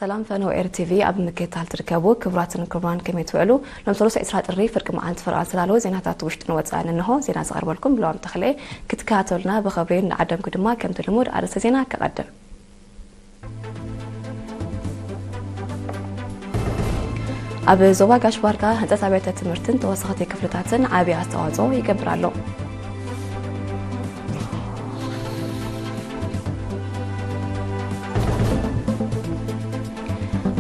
ሰላም ፈነው ኤር ቲቪ ኣብ ምክትታል ትርከቡ ክቡራትን ክቡራን፣ ከመይ ትውዕሉ? ሎም ሰሉስ ዕስራ ጥሪ ፍርቂ መዓልቲ ፈረቓ ዝተዳለወ ዜናታት ውሽጥን ወጻእን እንሆ። ዜና ዘቐርበልኩም ብለዋም ተኽለ። ክትከታተሉና ብኽብሪ እናዓደምኩ ድማ ከምቲ ልሙድ ኣርእስተ ዜና ከቐድም። ኣብ ዞባ ጋሽ ባርካ ህንጸት ኣብያተ ትምህርትን ተወሰኽቲ ክፍልታትን ዓቢ ኣስተዋጽኦ ይገብር ኣሎ።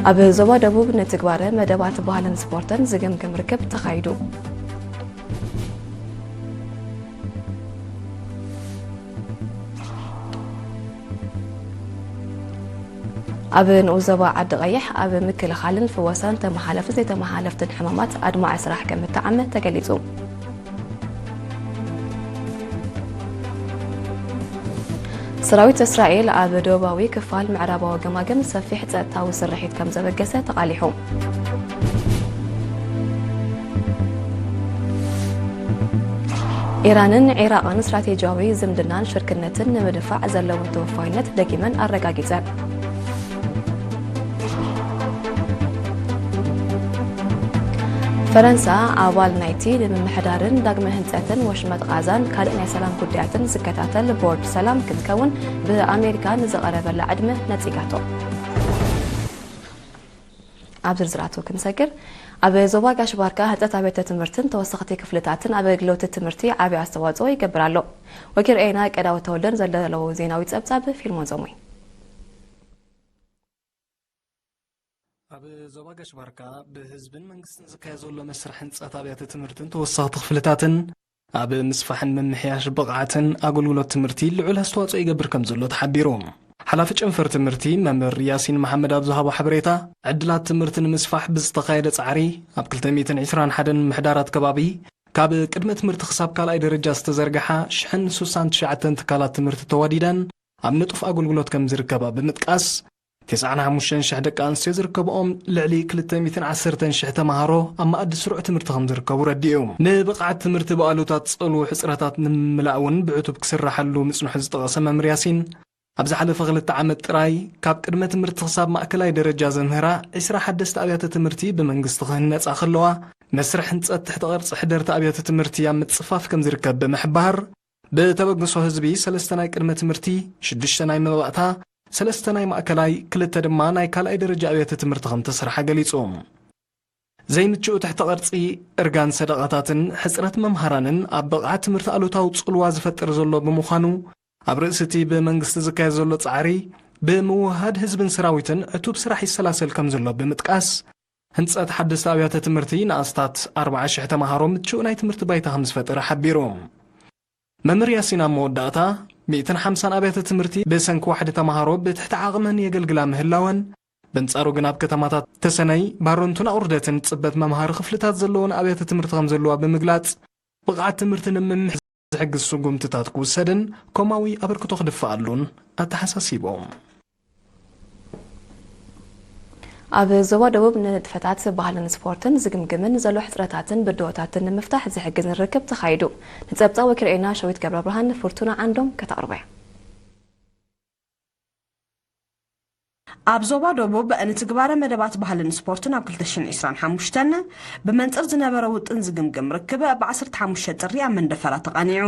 ኣብ ዞባ ደቡብ ንትግባረ መደባት ባህልን ስፖርትን ዝግምግም ርክብ ተኻይዱ። ኣብ ንኡስ ዞባ ዓዲ ቀይሕ ኣብ ምክልኻልን ፍወሳን ተመሓላለፍትን ዘይተመሓላለፍትን ሕማማት ኣድማዒ ስራሕ ከም እተዓመ ተገሊጹ። ሰራዊት እስራኤል ኣብ ደቡባዊ ክፋል ምዕራባዊ ገማግም ሰፊሕ ጸጥታዊ ስርሒት ከም ዘበገሰ ተቓሊሑ። ኢራንን ዒራቕን ስትራቴጂያዊ ዝምድናን ሽርክነትን ንምድንፋዕ ዘለውን ተወፋይነት ደጊመን ኣረጋጊጸን። ፈረንሳ ኣባል ናይቲ ንምምሕዳርን ዳግመ ህንጸትን ወሽመጥ ቓዛን ካልእ ናይ ሰላም ጉዳያትን ዝከታተል ቦርድ ሰላም ክትከውን ብኣሜሪካ ንዝቐረበላ ዕድመ ነጺጋቶ። ኣብ ዝርዝራቱ ክንሰግር፣ ኣብ ዞባ ጋሽ ባርካ ህንጸት ኣብያተ ትምህርትን ተወሰኽቲ ክፍልታትን ኣገልግሎት ትምህርቲ ዓቢ ኣስተዋጽኦ ይገብር ኣሎ። ወኪል ኤና ቀዳወት ተወልደን ዘለለዎ ዜናዊ ጸብጻብ ፊልሞን ዞሞይ። ኣብ ዞባ ጋሽ ባርካ ብህዝብን መንግስትን ዝካየድ ዘሎ መስርሕ ህንጸት ኣብያተ ትምህርትን ተወሳኽቲ ክፍልታትን ኣብ ምስፋሕን ምምሕያሽ ብቕዓትን ኣገልግሎት ትምህርቲ ልዑል ኣስተዋጽኦ ይገብር ከም ዘሎ ተሓቢሩ። ሓላፊ ጨንፈር ትምህርቲ መምህር ያሲን መሓመድ ኣብ ዝሃቦ ሓበሬታ፣ ዕድላት ትምህርቲ ንምስፋሕ ብዝተኻየደ ጻዕሪ ኣብ ክልተ ሚእትን ዕስራን ሓደን ምሕዳራት ከባቢ ካብ ቅድመ ትምህርቲ ክሳብ ካልኣይ ደረጃ ዝተዘርግሓ ሽሕን ስሳን ትሽዓተን ትካላት ትምህርቲ ተዋዲደን ኣብ ንጡፍ ኣገልግሎት ከም ዝርከባ ብምጥቃስ፣ ተስዓን ሓሙሽተን ሽሕ ደቂ ኣንስትዮ ዝርከብኦም ልዕሊ ክልተ ሚእትን ዓሰርተን ሽሕ ተምሃሮ ኣብ መኣዲ ስሩዕ ትምህርቲ ከም ዝርከቡ ረዲኡ። ንብቕዓት ትምህርቲ ብኣሉታ ዝጸልዉ ሕጽረታት ንምምላእ እውን ብዕቱብ ክስራሓሉ ምጽንሑ ዝጠቐሰ መምህር ያሲን፣ ኣብ ዝሓለፈ ክልተ ዓመት ጥራይ ካብ ቅድመ ትምህርቲ ክሳብ ማእከላይ ደረጃ ዘምህራ ዕስራ ሓደስተ ኣብያተ ትምህርቲ ብመንግስቲ ክህነጻ ከለዋ፣ መስርሕ ህንጸት ትሕቲ ቅርጺ ሕደርቲ ኣብያተ ትምህርቲ ኣብ ምጽፋፍ ከም ዝርከብ ብምሕባር፣ ብተበግሶ ህዝቢ ሰለስተ ናይ ቅድመ ትምህርቲ፣ ሽዱሽተ ናይ መባእታ፣ ሰለስተ ናይ ማእከላይ፣ ክልተ ድማ ናይ ካልኣይ ደረጃ ኣብያተ ትምህርቲ ከም ተሰርሓ ገሊጹ። ዘይምቹእ ትሕቲ ቅርጺ፣ እርጋን ሰደቓታትን ሕጽረት መምሃራንን ኣብ ብቕዓት ትምህርቲ ኣሉታዊ ጽልዋ ዝፈጥር ዘሎ ብምዃኑ፣ ኣብ ርእሲ እቲ ብመንግስቲ ዝካየድ ዘሎ ጻዕሪ፣ ብምውህሃድ ህዝብን ሰራዊትን ዕቱብ ስራሕ ይሰላሰል ከም ዘሎ ብምጥቃስ፣ ህንጸት ሓደስቲ ኣብያተ ትምህርቲ ንኣስታት ኣርብዓ ሽሕ ተምሃሮ ምቹእ ናይ ትምህርቲ ባይታ ከም ዝፈጠረ ሓቢሩ። መምህር ያሲን ኣብ መወዳእታ፣ ሚእትን ሓምሳን ኣብያተ ትምህርቲ ብሰንኪ ዋሕዲ ተምሃሮ ብትሕቲ ዓቕመን የገልግላ ምህላወን፣ በንጻሩ ግን ኣብ ከተማታት ተሰነይ፣ ባረንቱን ኣቑርደትን ጽበት መምሃሪ ክፍልታት ዘለወን ኣብያተ ትምህርቲ ከም ዘለዋ ብምግላጽ፣ ብቕዓት ትምህርቲ ንምምሕ ዝሕግዝ ስጉምትታት ክውሰድን ኮማዊ ኣበርክቶ ክድፍኣሉን ኣተሓሳሲቦም። ኣብ ዞባ ደቡብ ንንጥፈታት ባህልን ስፖርትን ዝግምግምን ዘሎ ሕጽረታትን ብድሆታትን ንምፍታሕ ዝሕግዝን ርክብ ተኻይዱ። ንጸብጻብ ወኪል ኤና ሸዊት ገብረ ብርሃን ፍርቱና ዓንዶም ከተቕርቦ እያ። ኣብ ዞባ ደቡብ ንትግባረ መደባት ባህልን ስፖርትን ኣብ ክልተ ሽሕን ዕስራን ሓሙሽተን ብመንጽር ዝነበረ ውጥን ዝግምግም ርክብ ብ ዓሰርተ ሓሙሽተ ጥሪ ኣብ መንደፈራ ተቓኒዑ።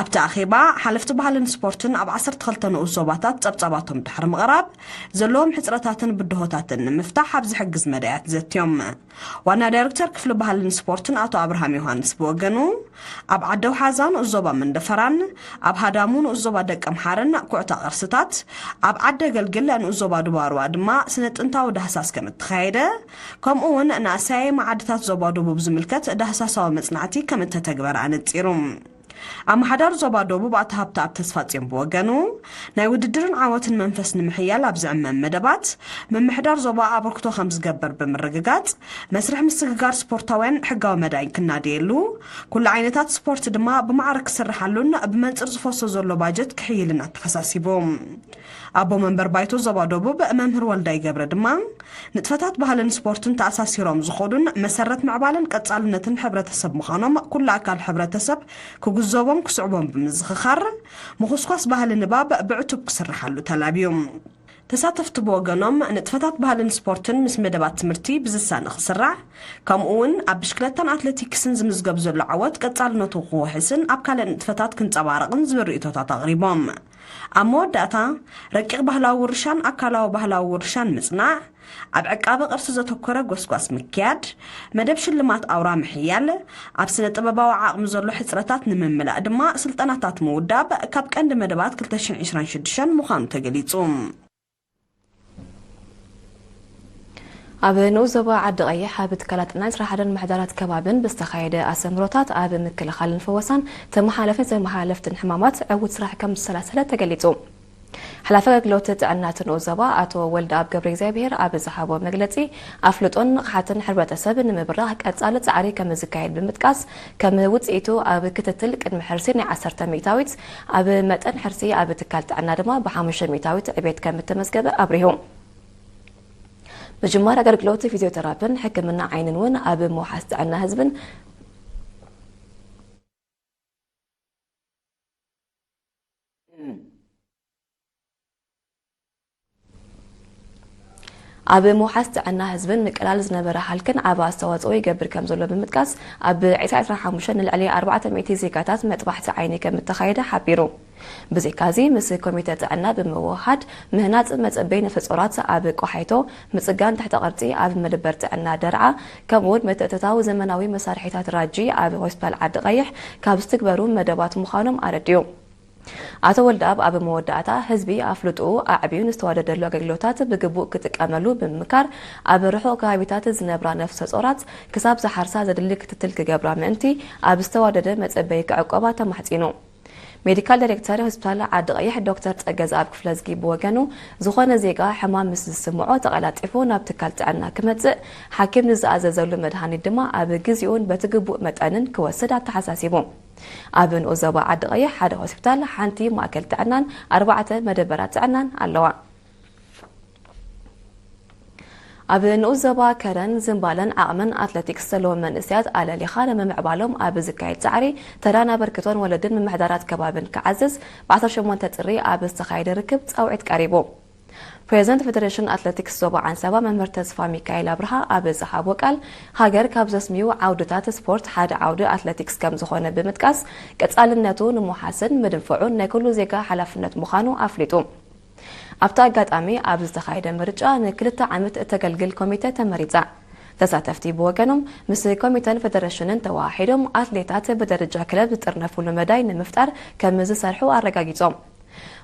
ኣብቲ ኣኼባ፣ ሓለፍቲ ባህልን ስፖርትን ኣብ ዓሰርተ ክልተ ንኡስ ዞባታት ጸብጻባቶም ድሕሪ ምቕራብ፣ ዘለዎም ሕጽረታትን ብድሆታትን ንምፍታሕ ኣብ ዝሕግዝ መዳያት ዘትዮም። ዋና ዳይሬክተር ክፍሊ ባህልን ስፖርትን ኣቶ ኣብርሃም ዮሃንስ ብወገኑ፣ ኣብ ዓዲ ኣውሓዛ ንኡስ ዞባ መንደፈራን ኣብ ሃዳሙ ንኡስ ዞባ ደቀምሓረን ኩዕታ ቅርስታት፣ ኣብ ዓዲ ኣገልግል ንኡስ ዞባ ዱባርዋ ድማ ስነ ጥንታዊ ዳህሳስ ከም እተኻየደ፣ ከምኡ እውን ንኣሳያይማ ዓድታት ዞባ ደቡብ ዝምልከት ዳህሳሳዊ መጽናዕቲ ከም እተተግበረ ኣነጺሩ። ኣመሓዳሪ ዞባ ደቡብ ኣቶ ሃብተኣብ ተስፋጽዮን ብወገኑ፣ ናይ ውድድርን ዓወትን መንፈስ ንምሕያል ኣብ ዝዕመም መደባት፣ ምምሕዳር ዞባ ኣበርክቶ ከም ዝገበር ብምርግጋጽ፣ መስርሕ ምስግጋር ስፖርታውያን ሕጋዊ መዳይ ክናደየሉ፣ ኩሉ ዓይነታት ስፖርት ድማ ብማዕረ ክስርሓሉን ብመንጽር ዝፈሶ ዘሎ ባጀት ክሕይልን ኣተሓሳሲቡ። ኣቦ መንበር ባይቶ ዞባ ደቡብ መምህር ወልዳይ ገብረ ድማ፣ ንጥፈታት ባህልን ስፖርትን ተኣሳሲሮም ዝኸዱን መሰረት ምዕባለን ቀጻልነትን ሕብረተሰብ ምዃኖም ኩሉ ኣካል ሕብረተሰብ ክግንዘቦም ክስዕቦም ብምዝኽኻር፣ ምኹስኳስ ባህሊ ንባብ ብዕቱብ ክስርሓሉ ተላብዩ። ተሳተፍቲ ብወገኖም፣ ንጥፈታት ባህልን ስፖርትን ምስ መደባት ትምህርቲ ብዝሳነ ክስራዕ፣ ከምኡ እውን ኣብ ብሽክለታን ኣትሌቲክስን ዝምዝገብ ዘሎ ዓወት ቀጻልነቱ ክውሕስን ኣብ ካልእ ንጥፈታት ክንጸባረቕን ዝብል ርእይቶታት ኣቕሪቦም። ኣብ መወዳእታ፣ ረቂቕ ባህላዊ ውርሻን ኣካላዊ ባህላዊ ውርሻን ምጽናዕ፣ ኣብ ዕቃበ ቅርሲ ዘተኮረ ጎስጓስ ምክያድ፣ መደብ ሽልማት ኣውራ ምሕያል፣ ኣብ ስነ ጥበባዊ ዓቕሚ ዘሎ ሕጽረታት ንምምላእ ድማ ስልጠናታት ምውዳብ ካብ ቀንዲ መደባት ክልተ ሽሕን ዕስራን ሽዱሽተን ምዃኑ ተገሊጹ። ኣብ ንኡስ ዞባ ዓዲ ቀይሕ ኣብ ትካላት ጥዕና ዕስራ ሓደን ምሕዳራት ከባብን ብዝተኻየደ ኣስተምህሮታት ኣብ ምክልኻልን ፈወሳን ተመሓላለፍን ዘይመሓላለፍትን ሕማማት ዕዉት ስራሕ ከም ዝተሰላሰለ ተገሊጹ። ሓላፊ ኣገልግሎት ጥዕና እቲ ንኡስ ዞባ ኣቶ ወልደኣብ ገብረ እግዚኣብሔር ኣብ ዝሃቦ መግለጺ፣ ኣፍልጦን ንቕሓትን ሕብረተሰብ ንምብራኽ ቀጻሊ ጻዕሪ ከም ዝካየድ ብምጥቃስ፣ ከም ውጽኢቱ ኣብ ክትትል ቅድሚ ሕርሲ ናይ ዓሰርተ ሚእታዊት፣ ኣብ መጠን ሕርሲ ኣብ ትካል ጥዕና ድማ ብሓሙሽተ ሚእታዊት ዕቤት ከም እተመዝገበ ኣብሪሁ። ምጅማር ኣገልግሎት ፊዚዮቴራፒን ሕክምና ዓይንን እውን ኣብ ምውሓስ ጥዕና ህዝብን ኣብ ምውሓስ ጥዕና ህዝብን ምቅላል ዝነበረ ሃልክን ዓቢ ኣስተዋጽኦ ይገብር ከም ዘሎ ብምጥቃስ፣ ኣብ ዕስራ ዕስራን ሓሙሽተን ንልዕሊ ኣርባዕተ ሚእቲ ዜጋታት መጥባሕቲ ዓይኒ ከም እተኻየደ ሓቢሩ። ብዘይካዚ፣ ምስ ኮሚተ ጥዕና ብምውህሃድ ምህናጽ መጸበይ ነፍሰ ጾራት ኣብ ቆሓይቶ፣ ምጽጋን ትሕተ ቅርጺ ኣብ መደበር ጥዕና ደርዓ፣ ከምኡ'ውን ምትእትታው ዘመናዊ መሳርሒታት ራጂ ኣብ ሆስፒታል ዓዲ ቀይሕ ካብ ዝትግበሩ መደባት ምዃኖም ኣረዲኡ። ኣቶ ወልደኣብ ኣብ መወዳእታ፣ ህዝቢ ኣፍልጥኡ ኣዕብዩ ንዝተዋደደሉ ኣገልግሎታት ብግቡእ ክጥቀመሉ ብምምካር፣ ኣብ ርሑቕ ከባቢታት ዝነብራ ነፍሰ ጾራት ክሳብ ዝሓርሳ ዘድሊ ክትትል ክገብራ ምእንቲ፣ ኣብ ዝተዋደደ መጸበዪ ክዕቆባ ተማሕጺኑ። ሜዲካል ዳይሬክተር ሆስፒታል ዓዲ ቀይሕ ዶክተር ጸገዝኣብ ክፍለዝጊ ብወገኑ፣ ዝኾነ ዜጋ ሕማም ምስ ዝስምዖ ተቐላጢፉ ናብ ትካል ጥዕና ክመጽእ፣ ሓኪም ንዝኣዘዘሉ መድሃኒት ድማ ኣብ ግዜኡን በቲ ግቡእ መጠንን ክወስድ ኣተሓሳሲቡ። ኣብ ንኡስ ዞባ ዓዲ ቀይሕ ሓደ ሆስፒታል፣ ሓንቲ ማእከል ጥዕናን ኣርባዕተ መደበራት ጥዕናን ኣለዋ። ኣብ ንኡስ ዞባ ከረን ዝምባለን ዓቕምን ኣትሌቲክስ ዘለዎም መንእሰያት ኣለሊኻ ንምምዕባሎም ኣብ ዝካየድ ጻዕሪ ተራን ኣበርክቶን ወለድን ምምሕዳራት ከባብን ክዓዝዝ ብ ዓሰርተ ሸሞንተ ጥሪ ኣብ ዝተኻየደ ርክብ ጻውዒት ቀሪቡ። ፕሬዝደንት ፌደሬሽን ኣትሌቲክስ ዞባ ዓንሰባ መምህር ተስፋ ሚካኤል ኣብርሃ ኣብ ዝሃቦ ቃል፣ ሃገር ካብ ዘስምዩ ዓውድታት ስፖርት ሓደ ዓውዲ ኣትሌቲክስ ከም ዝኾነ ብምጥቃስ፣ ቀጻልነቱ ንምውሓስን ምድንፍዑን ናይ ኩሉ ዜጋ ሓላፍነት ምዃኑ ኣፍሊጡ። ኣብቲ ኣጋጣሚ ኣብ ዝተኻየደ ምርጫ ንክልተ ዓመት እተገልግል ኮሚተ ተመሪጻ። ተሳተፍቲ ብወገኖም፣ ምስ ኮሚተን ፌደሬሽንን ተወሃሂዶም ኣትሌታት ብደረጃ ክለብ ዝጥርነፉሉ መዳይ ንምፍጣር ከም ዝሰርሑ ኣረጋጊጾም።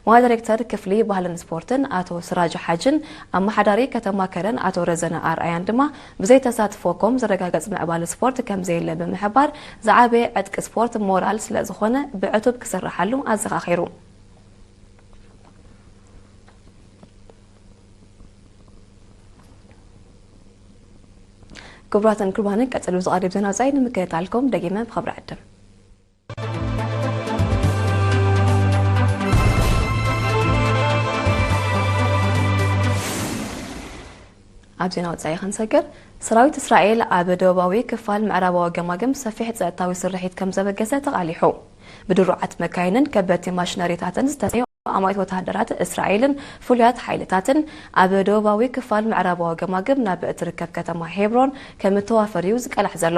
ዋና ዳይሬክተር ክፍሊ ባህልን ስፖርትን ኣቶ ስራጅ ሓጅን ኣመሓዳሪ ከተማ ከረን ኣቶ ረዘነ ኣርኣያን ድማ፣ ብዘይ ተሳትፎ ኮም ዝረጋገጽ ምዕባለ ስፖርት ከም ዘየለ ብምሕባር፣ ዝዓበየ ዕጥቂ ስፖርት ሞራል ስለ ዝኾነ ብዕቱብ ክስርሓሉ ኣዘኻኺሩ። ክቡራትን ክቡራንን፣ ቀጽሉ ዝቐርብ ዜና ወጻኢ ንምክትታልኩም ደጊመ ብኽብሪ ዕድም። ኣብ ዜና ወጻኢ ክንሰግር፣ ሰራዊት እስራኤል ኣብ ደቡባዊ ክፋል ምዕራባዊ ገማግም ሰፊሕ ጸጥታዊ ስርሒት ከም ዘበገሰ ተቓሊሑ። ብድሩዓት መካይንን ከበድቲ ማሽነሪታትን ዝተሰዮ ኣማኢት ወተሃደራት እስራኤልን ፍሉያት ሓይልታትን ኣብ ደቡባዊ ክፋል ምዕራባዊ ገማግም ናብ እትርከብ ከተማ ሄብሮን ከም እተዋፈር እዩ ዝቀላሕ ዘሎ።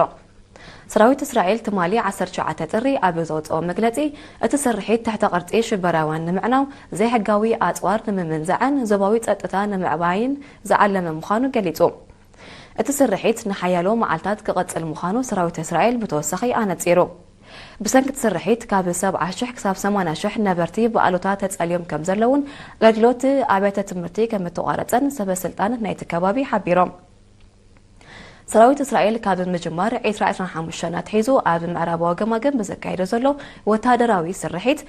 ሰራዊት እስራኤል ትማሊ ዓሰርተ ትሽዓተ ጥሪ ኣብ ዘውፅኦ መግለፂ፣ እቲ ስርሒት ትሕተ ቅርፂ ሽበራውያን ንምዕናው፣ ዘይሕጋዊ ኣፅዋር ንምምንዛዕን ዞባዊ ፀጥታ ንምዕባይን ዝዓለመ ምዃኑ ገሊፁ። እቲ ስርሒት ንሓያሎ መዓልታት ክቕጽል ምዃኑ ሰራዊት እስራኤል ብተወሳኺ ኣነጺሩ። ብሰንኪ እቲ ስርሒት፣ ካብ ሰብዓ ሽሕ ክሳብ ሰማንያ ሽሕ ነበርቲ ብኣሉታ ተጸልዮም ከም ዘለውን፣ ኣገልግሎት ኣብያተ ትምህርቲ ከም እተቋረጸን ሰበ ስልጣን ናይቲ ከባቢ ሓቢሮም። ሰራዊት እስራኤል ካብ ምጅማር ዕስራ ዕስራን ሓሙሽተን ኣትሒዙ ኣብ ምዕራባዊ ገማግም ብዘካየዶ ዘሎ ወተሃደራዊ ስርሒት፣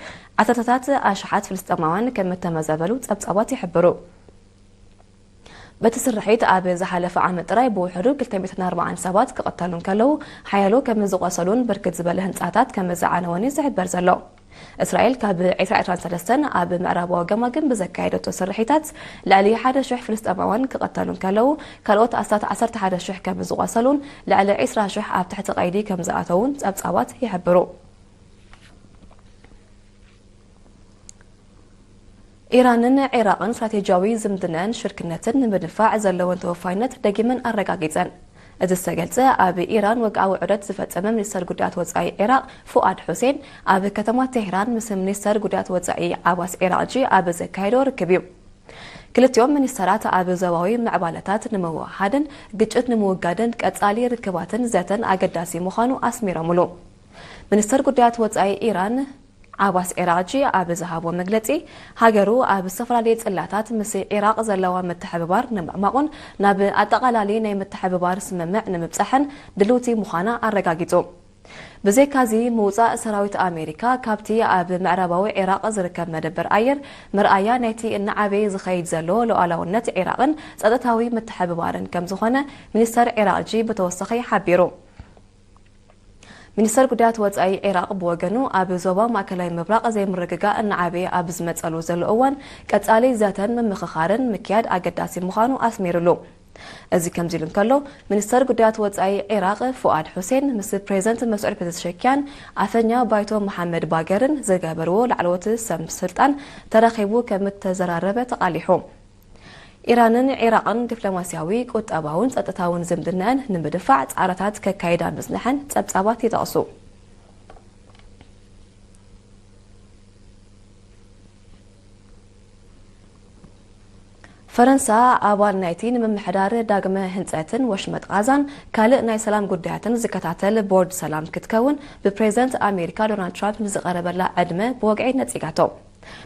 ዓሰርተታት ኣሽሓት ፍልስጤማውያን ከም እተመዘበሉ ጸብጻባት ይሕብሩ። በቲ ስርሒት ኣብ ዝሓለፈ ዓመት ጥራይ ብውሕዱ ክልተ ሚእትን ኣርባዓን ሰባት ክቕተሉ እንከለዉ፣ ሓያሎ ከም ዝቖሰሉን ብርክት ዝበለ ህንጻታት ከም ዝዓነወን እዩ ዝሕበር ዘሎ። እስራኤል ካብ ዕስራ ዕስራን ሰለስተን ኣብ ምዕራባዊ ገማግም ብዘካየደቶ ስርሒታት፣ ልዕሊ ሓደ ሽሕ ፍልስጤማውያን ክቐተሉ እንከለዉ፣ ካልኦት ኣስታት ዓሰርተ ሓደ ሽሕ ከም ዝቖሰሉን ልዕሊ ዕስራ ሽሕ ኣብ ትሕቲ ቀይዲ ከም ዝኣተዉን ጸብጻባት ይሕብሩ። ኢራንን ዒራቕን ስትራቴጂያዊ ዝምድናን ሽርክነትን ንምድንፋዕ ዘለወን ተወፋይነት ደጊመን ኣረጋጊጸን። እዚ ዝተገልጸ ኣብ ኢራን ወግዓዊ ዑደት ዝፈጸመ ሚኒስተር ጉዳያት ወጻኢ ዒራቕ ፉኣድ ሑሴን ኣብ ከተማ ቴህራን ምስ ሚኒስተር ጉዳያት ወጻኢ ዓባስ ዒራቕጂ ኣብ ዘካየዶ ርክብ እዩ። ክልቲኦም ሚኒስተራት ኣብ ዞባዊ ምዕባለታት ንምውህሃድን ግጭት ንምውጋድን ቀጻሊ ርክባትን ዘተን ኣገዳሲ ምዃኑ ኣስሚሮምሉ። ሚኒስተር ጉዳያት ወጻኢ ኢራን ዓባስ ዒራቕጂ ኣብ ዝሃቦ መግለጺ፣ ሃገሩ ኣብ ዝተፈላለዩ ጽላታት ምስ ዒራቕ ዘለዋ ምትሕብባር ንምዕማቑን ናብ ኣጠቓላሊ ናይ ምትሕብባር ስምምዕ ንምብጻሕን ድልውቲ ምዃና ኣረጋጊጹ። ብዘይካዚ፣ ምውጻእ ሰራዊት ኣሜሪካ ካብቲ ኣብ ምዕራባዊ ዒራቕ ዝርከብ መደበር ኣየር መርኣያ ናይቲ እናዓበየ ዝኸይድ ዘሎ ሉዓላውነት ዒራቕን ጸጥታዊ ምትሕብባርን ከምዝኾነ ሚኒስተር ዒራቕጂ ብተወሳኺ ሓቢሩ። ሚኒስተር ጉዳያት ወጻኢ ዒራቕ ብወገኑ፣ ኣብ ዞባ ማእከላይ ምብራቕ ዘይምርግጋእ እናዓበየ ኣብ ዝመጸሉ ዘሎ እዋን፣ ቀጻሊ ዘተን ምምኽኻርን ምክያድ ኣገዳሲ ምዃኑ ኣስሚሩሉ። እዚ ከምዚ ኢሉ እንከሎ፣ ሚኒስተር ጉዳያት ወጻኢ ዒራቕ ፉኣድ ሑሴን ምስ ፕሬዝደንት መስዑድ ፔዘሽኪያን ኣፈኛ ባይቶ መሓመድ ባገርን ዝገበርዎ ላዕለዎት ሰብ ስልጣን ተራኺቡ ከም እተዘራረበ ተቓሊሑ። ኢራንን ዒራቕን ዲፕሎማስያዊ፣ ቁጠባውን ጸጥታውን ዝምድናኣን ንምድፋዕ ጻዕርታት ከካይዳ ምጽንሐን ጸብጻባት ይጠቕሱ። ፈረንሳ ኣባል ናይቲ ንምምሕዳር ዳግመ ህንጸትን ወሽመጥ ቓዛን ካልእ ናይ ሰላም ጉዳያትን ዝከታተል ቦርድ ሰላም ክትከውን ብፕሬዝደንት ኣሜሪካ ዶናልድ ትራምፕ ንዝቐረበላ ዕድመ ብወግዒ ነጺጋቶ።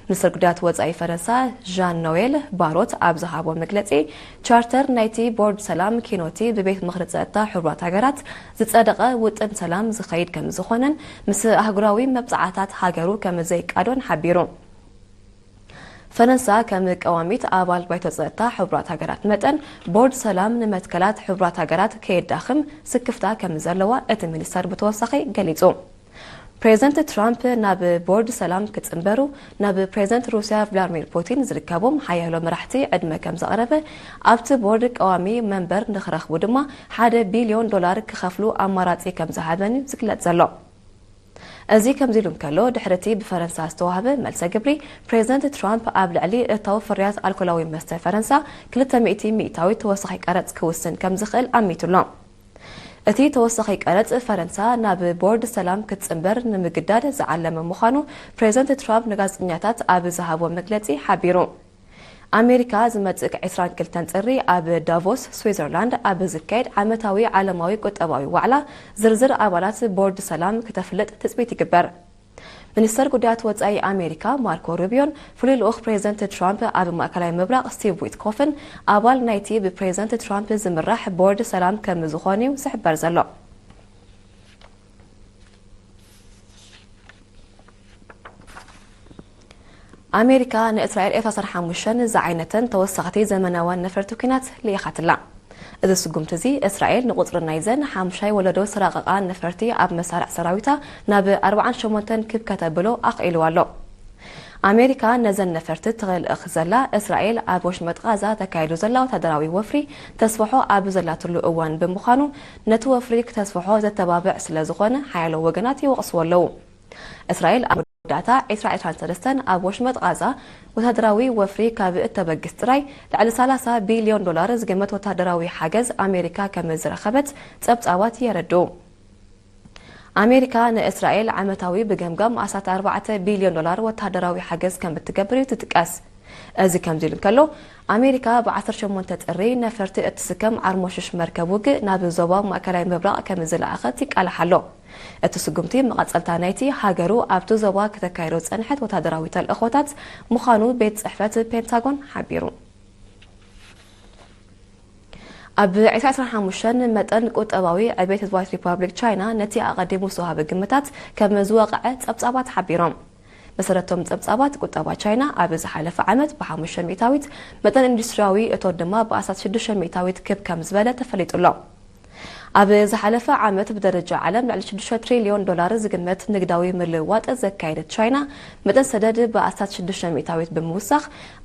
ሚኒስትር ጉዳያት ወጻኢ ፈረንሳ ዣን ኖዌል ባሮት ኣብ ዝሃቦ መግለጺ፣ ቻርተር ናይቲ ቦርድ ሰላም ኪኖቲ ብቤት ምኽሪ ጸጥታ ሕቡራት ሃገራት ዝጸደቐ ውጥን ሰላም ዝኸይድ ከም ዝኾነን ምስ ኣህጉራዊ መብጽዓታት ሃገሩ ከም ዘይቃዶን ሓቢሩ። ፈረንሳ ከም ቀዋሚት ኣባል ባይቶ ጸጥታ ሕቡራት ሃገራት መጠን፣ ቦርድ ሰላም ንመትከላት ሕቡራት ሃገራት ከየዳኽም ስክፍታ ከም ዘለዋ እቲ ሚኒስተር ብተወሳኺ ገሊጹ። ፕሬዝደንት ትራምፕ ናብ ቦርድ ሰላም ክጽንበሩ ናብ ፕሬዝደንት ሩስያ ቭላድሚር ፑቲን ዝርከቦም ሓያሎ መራሕቲ ዕድመ ከም ዘቕረበ፣ ኣብቲ ቦርድ ቀዋሚ መንበር ንኽረኽቡ ድማ ሓደ ቢልዮን ዶላር ክኸፍሉ ኣማራጺ ከም ዝሃበን እዩ ዝግለጽ ዘሎ። እዚ ከምዚ ኢሉ እንከሎ፣ ድሕሪ እቲ ብፈረንሳ ዝተዋህበ መልሰ ግብሪ፣ ፕሬዝደንት ትራምፕ ኣብ ልዕሊ እታው ፍርያት ኣልኮላዊ መስተ ፈረንሳ ክልተ ሚእቲ ሚእታዊት ተወሳኺ ቀረጽ ክውስን ከም ዝኽእል ኣሚቱ ኣሎ። እቲ ተወሳኺ ቀረጽ፣ ፈረንሳ ናብ ቦርድ ሰላም ክትጽንበር ንምግዳድ ዝዓለመ ምዃኑ ፕሬዝደንት ትራምፕ ንጋዜጠኛታት ኣብ ዝሃቦ መግለጺ ሓቢሩ። ኣሜሪካ ዝመጽእ ዕስራን ክልተን ጥሪ ኣብ ዳቮስ፣ ስዊዘርላንድ ኣብ ዝካየድ ዓመታዊ ዓለማዊ ቁጠባዊ ዋዕላ ዝርዝር ኣባላት ቦርድ ሰላም ክተፍልጥ ትጽቢት ይግበር። ሚኒስተር ጉዳያት ወጻኢ ኣሜሪካ ማርኮ ሩቢዮን ፍሉይ ልኡኽ ፕሬዝደንት ትራምፕ ኣብ ማእከላይ ምብራቕ ስቲቭ ዊትኮፍን ኣባል ናይቲ ብፕሬዝደንት ትራምፕ ዝምራሕ ቦርድ ሰላም ከም ዝኾኑ'ዩ ዝሕበር ዘሎ። ኣሜሪካ ንእስራኤል ኤፍ ዓሰርተ ሓሙሽተ ዝዓይነተን ተወሰኽቲ ዘመናውያን ነፈርቲ ኲናት ልኢኻትላ። እዚ ስጉምቲ እዚ፣ እስራኤል ንቁጽሪ ናይዘን ሓሙሻይ ወለዶ ዝተራቐቓ ነፈርቲ ኣብ መሳርዕ ሰራዊታ ናብ ኣርባዓን ሸሞንተን ክብ ከተብሎ ኣኽኢልዋ ኣሎ። ኣሜሪካ ነዘን ነፈርቲ ትልእኽ ዘላ፣ እስራኤል ኣብ ወሽመጥ ቓዛ ተካይዶ ዘላ ወታደራዊ ወፍሪ ተስፍሖ ኣብ ዘላትሉ እዋን ብምዃኑ፣ ነቲ ወፍሪ ክተስፍሖ ዘተባብዕ ስለ ዝኾነ፣ ሓያሎ ወገናት ይወቕስዎ ኣለዉ። እስራኤል ኣብ መወዳእታ ዕስራ ዕስራን ሰለስተን ኣብ ወሽመጥ ቓዛ ወታደራዊ ወፍሪ ካብ እተበግስ ጥራይ፣ ልዕሊ ሰላሳ ቢልዮን ዶላር ዝግመት ወታደራዊ ሓገዝ ኣሜሪካ ከም ዝረኸበት ጸብጻባት የረድኡ። ኣሜሪካ ንእስራኤል ዓመታዊ ብገምጋም ኣስታት ኣርባዕተ ቢልዮን ዶላር ወታደራዊ ሓገዝ ከም እትገብር እዩ ትጥቀስ። እዚ ከምዚ ኢሉ እንከሎ፣ ኣሜሪካ ብ ዓሰርተ ሸሞንተ ጥሪ ነፈርቲ እትስከም ዓርሞሽሽ መርከብ ውግእ ናብ ዞባ ማእከላይ ምብራቕ ከም ዝለኣኸት ይቃላሕ ኣሎ። እቲ ስጉምቲ መቐጸልታ ናይቲ ሃገሩ ኣብቲ ዞባ ከተካይዶ ዝጸንሐት ወታደራዊ ተልእኾታት ምዃኑ ቤት ጽሕፈት ፔንታጎን ሓቢሩ። ኣብ ዕስራ ዕስራን ሓሙሽተን መጠን ቁጠባዊ ዕቤት ህዝባዊት ሪፓብሊክ ቻይና ነቲ ኣቐዲሙ ዝተዋህበ ግምታት ከም ዝወቕዐ ጸብጻባት ሓቢሮም። መሰረቶም ጸብጻባት፣ ቁጠባ ቻይና ኣብ ዝሓለፈ ዓመት ብሓሙሽተ ሚእታዊት፣ መጠን ኢንዱስትሪያዊ እቶት ድማ ብኣስታት ሽዱሽተ ሚእታዊት ክብ ከም ዝበለ ተፈሊጡ ኣሎ። ኣብ ዝሓለፈ ዓመት ብደረጃ ዓለም ልዕሊ ሽዱሽተ ትሪልዮን ዶላር ዝግመት ንግዳዊ ምልውዋጥ ዘካየደት ቻይና፣ መጠን ሰደድ ብኣስታት ሽዱሽተ ሚእታዊት ብምውሳኽ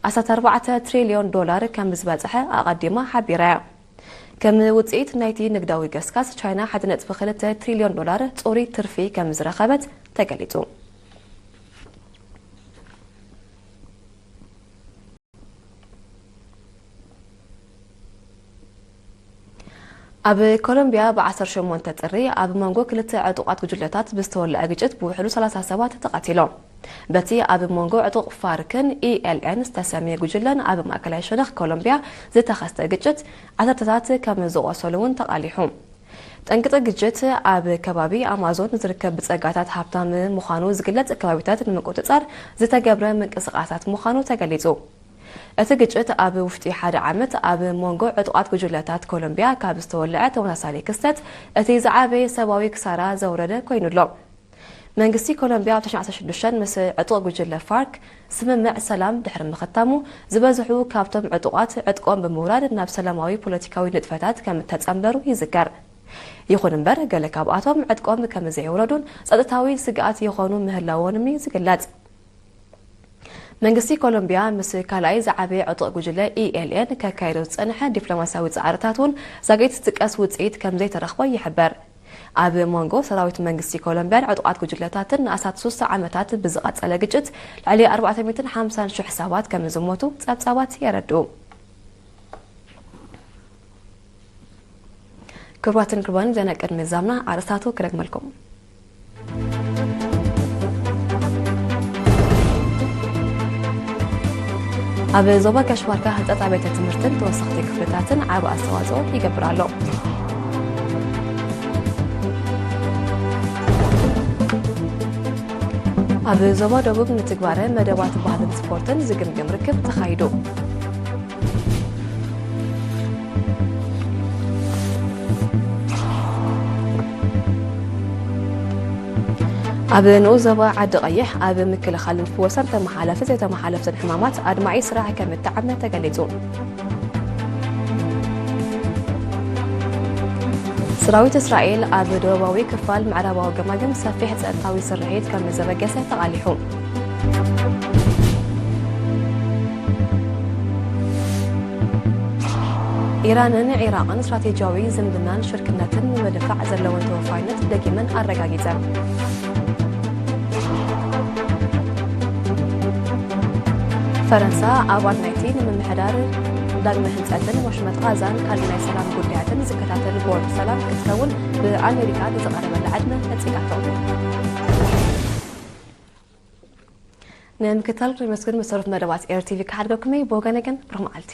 ኣስታት ኣርባዕተ ትሪልዮን ዶላር ከም ዝበጽሐ ኣቐዲማ ሓቢራ እያ። ከም ውጽኢት ናይቲ ንግዳዊ ገስጋስ፣ ቻይና ሓደ ነጥቢ ክልተ ትሪልዮን ዶላር ጽሩይ ትርፊ ከም ዝረኸበት ተገሊጹ። ኣብ ኮሎምቢያ ብ ዓሰርተ ሸሞንተ ጥሪ ኣብ መንጎ ክልተ ዕጡቓት ጉጅለታት ብዝተወልዐ ግጭት ብውሕዱ ሰላሳ ሰባት ተቐቲሎም። በቲ ኣብ መንጎ ዕጡቕ ፋርክን ኢኤልኤን ዝተሰምየ ጉጅለን ኣብ ማእከላይ ሸነኽ ኮሎምቢያ ዝተኸስተ ግጭት ዓሰርተታት ከም ዝቖሰሉ እውን ተቓሊሑ። ጠንቅጢ ግጭት ኣብ ከባቢ ኣማዞን ዝርከብ ብጸጋታት ሃብታም ምዃኑ ዝግለጽ ከባቢታት ንምቁጽጻር ዝተገብረ ምንቅስቓሳት ምዃኑ ተገሊጹ። እቲ ግጭት ኣብ ውሽጢ ሓደ ዓመት ኣብ መንጎ ዕጡቓት ጉጅለታት ኮሎምቢያ ካብ ዝተወልዐ ተመሳሳሊ ክስተት እቲ ዝዓበየ ሰብኣዊ ክሳራ ዘውረደ ኮይኑ ኣሎ። መንግስቲ ኮሎምቢያ ኣብ ተሽዓተ ሽዱሽተ ምስ ዕጡቕ ጉጅለ ፋርክ ስምምዕ ሰላም ድሕሪ ምኽታሙ፣ ዝበዝሑ ካብቶም ዕጡቓት ዕጥቆም ብምውራድ ናብ ሰላማዊ ፖለቲካዊ ንጥፈታት ከም እተጸንበሩ ይዝከር። ይኹን እምበር፣ ገለ ካብኣቶም ዕጥቆም ከም ዘየውረዱን ጸጥታዊ ስግኣት ይኾኑ ምህላዎንም እዩ ዝግለጽ። መንግስቲ ኮሎምቢያ ምስ ካልኣይ ዝዓበየ ዕጡቕ ጉጅለ ኢኤልኤን ከካይዶ ዝጸንሐ ዲፕሎማስያዊ ጻዕርታት እውን ዛጊት ዝጥቀስ ውጽኢት ከም ዘይተረኽቦ ይሕበር። ኣብ መንጎ ሰራዊት መንግስቲ ኮሎምቢያን ዕጡቓት ጉጅለታትን ንኣስታት ሶስተ ዓመታት ብዝቐጸለ ግጭት ልዕሊ ኣርባዕተ ሚእትን ሓምሳን ሽሕ ሰባት ከም ዝሞቱ ጸብጻባት የረድኡ። ክቡራትን ክቡራን፣ ዜና ቅድሚ ዛምና ኣርእስታቱ ክደግመልኩም። ኣብ ዞባ ጋሽ ባርካ ህንጸት ኣብያተ ትምህርትን ተወሰኽቲ ክፍልታትን ዓቢ ኣስተዋጽኦ ይገብር ኣሎ። ኣብ ዞባ ደቡብ ንትግባረ መደባት ባህልን ስፖርትን ዝግምግም ርክብ ተኻይዱ። ኣብ ንኡስ ዞባ ዓዲ ቀይሕ ኣብ ምክልኻልን ፍወሳን ተመሓላለፍትን ዘይተመሓላለፍትን ሕማማት ኣድማዒ ስራሕ ከም እተዓመ ተገሊጹ። ሰራዊት እስራኤል ኣብ ደቡባዊ ክፋል ምዕራባዊ ገማግም ሰፊሕ ጸጥታዊ ስርሒት ከም ዘበገሰ ተቓሊሑ። ኢራንን ዒራቕን ስትራቴጂያዊ ዝምድናን ሽርክነትን ንምድንፋዕ ዘለወን ተወፋይነት ደጊመን ኣረጋጊጸን። ፈረንሳ ኣባል ናይቲ ንምምሕዳር ዳግመ ህንጸትን ወሽመጥ ቓዛን ካልእ ናይ ሰላም ጉዳያትን ዝከታተል ቦርድ ሰላም ክትከውን ብኣሜሪካ ንዝቐረበላ ዕድመ ነጺጋቶ። ንምክትታል ክነመስግን መሰረት መደባት ኤር ቲቪ ክሓድገኩም እየ። ብወገነ ግን ብሩኽ መዓልቲ።